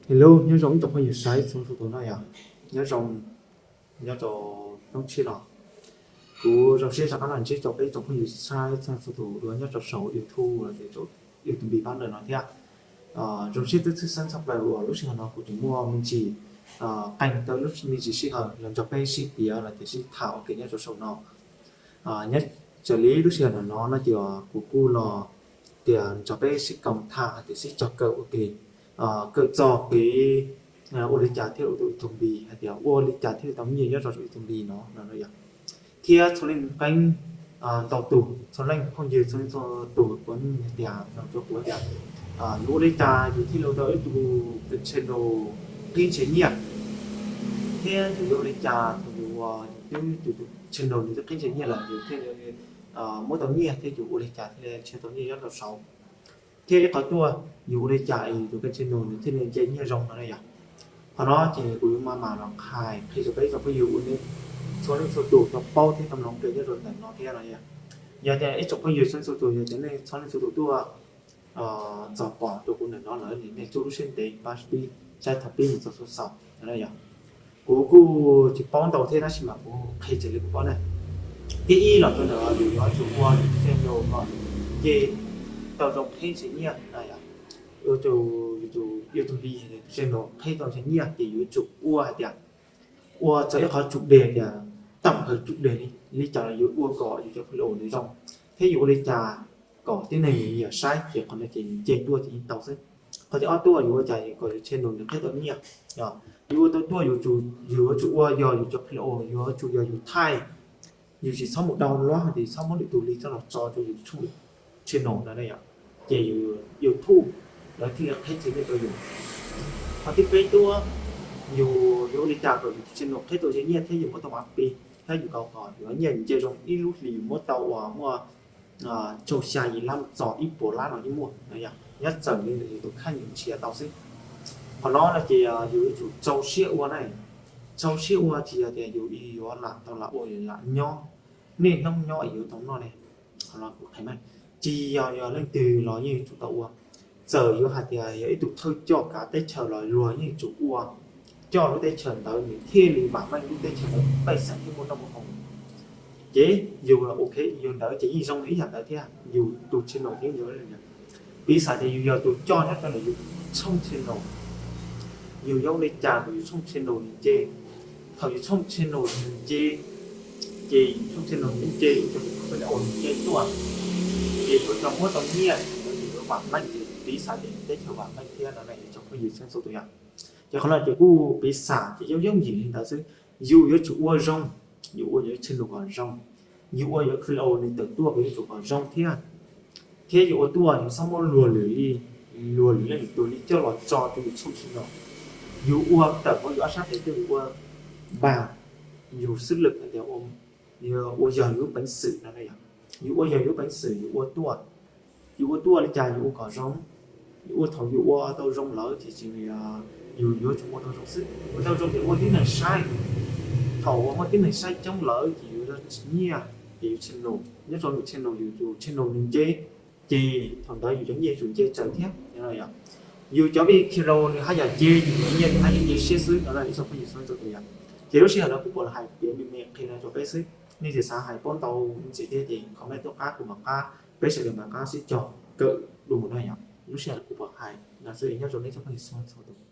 Hello, nyob zoo ib tsoom phooj ywg saib txhua txhua tus no yom. Nyob zoo, nyob rau hnub tshiab no, kuv zoo siab rov qab los ntsib rau peb ib tsoom phooj ywg saib txhua txhua tus dua nyob rau saum YouTube los tias YouTube npis pab ntawm no thiab. Zoo siab txhwb txhwb xeeb tshaj plaws uas lub sij hawm no kuv tseem muaj me ntsis qee tawm lub me ntsis sij hawm los nrog peb sib piav los tias sib tham ua ke nyob rau saum no. Nyob raws li lub sij hawm no no ces kuv kuj los tias nrog peb sib koom tham hais tias sib cog kawm ua ke, kawm txog kev ua li cas thiaj ua tau YouTube npis hais tias ua li cas thiaj tau nyiaj nyob rau YouTube npis no no yom. Thiab txhua leej qeeb ntau tus, txhua leej phooj ywg txhua leej txhua tus puav leej hais tias nug rau kuv tias yus ua li cas yus thiaj li ua tau ib tug channel qhib ntshe nyiaj, thiab yus yuav ua li cas thaum yus twb tus channel nws twb qhib ntshe nyiaj lawm yus thiaj li muab tau nyiaj thiab yus ua li cas thiaj li nrhiav tau nyiaj nyob rau saud, thiab ib qhov tuaj yus ua li cas es yus tus kênh channel nws thiaj li nce nyiaj zoo no na yom. Qhov no ces kuv yuav maj mam los qhia qhia rau peb ib tsoom phooj ywg ua nej txhua leej txhua tus tau paub thiab tau mloog nyob rau ntawm no thiab no yom. Yog tias ib tsoom phooj ywg txhua leej txhua tus yog tias nej txhua leej txhua tus tuaj txog pom rau kuv ntawm no lawm nej tsuj lub siab ntev pab pib saib thaum pib mus txog xaus no yom. Kuv kuj tsis paub ntau thiab tab sis mas kuv qhia raws li kuv paub na. Thib ib los rau ntawm yus yuav tsum ua yus channel kom nce tau zoo qhib ntshe nyiaj na yom. Ua rau yus tus YouTube npis channel qhib tau ntshe nyiaj ces yus yuav tsum ua hais tias ua txog ib qhov tsum dej tias tawm hawm tsum dej li, li cas los yuav ua kom yus cov follow nws zoo, thiab yus ua li cas kom tib neeg nws nyiam saib ces qhov no ces nws nce tuaj ces yeej tau xwb. Qhov thib ob tuaj yus ua cas kom yus channel nws qhib tau nyiaj, yus ua tau tuaj yus yuav tsum ua yog yus cov follow yuav tsum yog yus thaij, yus tsis txhob mus download hais tias txhob muab lwm tus link coj los tso rau yus channel no na yom, ces yus YouTube lawv thiaj li qhib ntshe nyiaj rau yus. Qhov thib peb tuaj yus yuav ua li cas kom yus channel qhib tau ntshe nyiaj thiab yus muab tau mab pis thiab yus kom yus nyiaj nce zoo ib lub hlis yus muab tau uas muaj rau xya yim lab mus txog ib puas lab no yeej muaj no yom, nyob txawm li yus tus kheej yus nrhiav tau xwb. Qhov no no ces yus yuav tsum rau siab ua na, rau siab ua tsis yog tias yus yuav lam tau lam ua lam nyob niaj hnub nyob es yuav tau noj ne. Qhov no kuv qhia meej, tsis yog yog leej twg los yeej yuav tsum tau ua. Txawm yuav hais tias yog ib tug thawj coj kav teb chaws los luag yeej yuav tsum ua, coj lub teb chaws ntawd nws thiaj li vam meej lub teb chaws ntawd pej xeem thiaj muaj noj muaj haus. Ces yus ok yus ntawd ces yeej zoo li ib yam ntawd thiab, yus tus channel yeej yuav li ntawd. Piv xam tias yus yog tus coj nyob rau ntawm yus tshooj channel, yus yuav ua li cas kom yus tshooj channel nws nce. Thaum yus tshooj channel nws nce, ces yus tshooj channel nws nce, yus cov video nws nce tuaj, ces yuav tau muab tau nyiaj, yus yuav vam meej, ces piv xam tias yus teb chaws vam meej thiab no na yus cov phooj ywg txhua txhua tus yom. Ces qhov no ces kuj piv xam ces yooj yooj yim li ntawd xwb. Yus yuav tsum ua zoo, yus ua yus channel kom zoo, yus ua yus video nws tawm tuaj yus yuav tsum kom zoo thiab. Thiab yus ua tuaj yus txhob muab luag lwm li, luag lwm leej lwm tus li coj los tso rau yus tshooj channel. Yus ua tawm hauv yus ob sab tes tuaj yus ua npag yus xwb lwm hais tias ua yog yus lub peev xwm no na yom. Yus ua yog yus lub peev xwm yus ua tuaj, yus ua tuaj li cas yus ua kom zoo. Yus ua thaum yus ua tau zoo lawm ces tsis, yus yuav tsum ua tau zoo xwb, ua tau zoo ces ua tib neeg saib. Thaum uas muaj tib neeg saib coob lawm ces yus nyiaj, ces yus channel, nyob rau yus channel, yus tus channel nws nce, ces thaum ntawd yus cov nyiaj yuav tsum nce tsawv thiab. Yus cov video nws haj yam nce, yus cov nyiaj nws haj yam nce siab xwb no na ib tsoom phooj ywg txhua txhua tus yom. Ces lub sij hawm no kuv puas los hais piav me me qhia no rau peb xwb, nej tsis xav hais paub ntau ntxiv thiab ces comment tuaj qab kuv mam qab, peb sawv daws mam qab sib cog kawm dua mus no yom. Lub sij hawm no kuv puas hais no xwb nyob rau nej tsoom phooj ywg txhua txhua tus.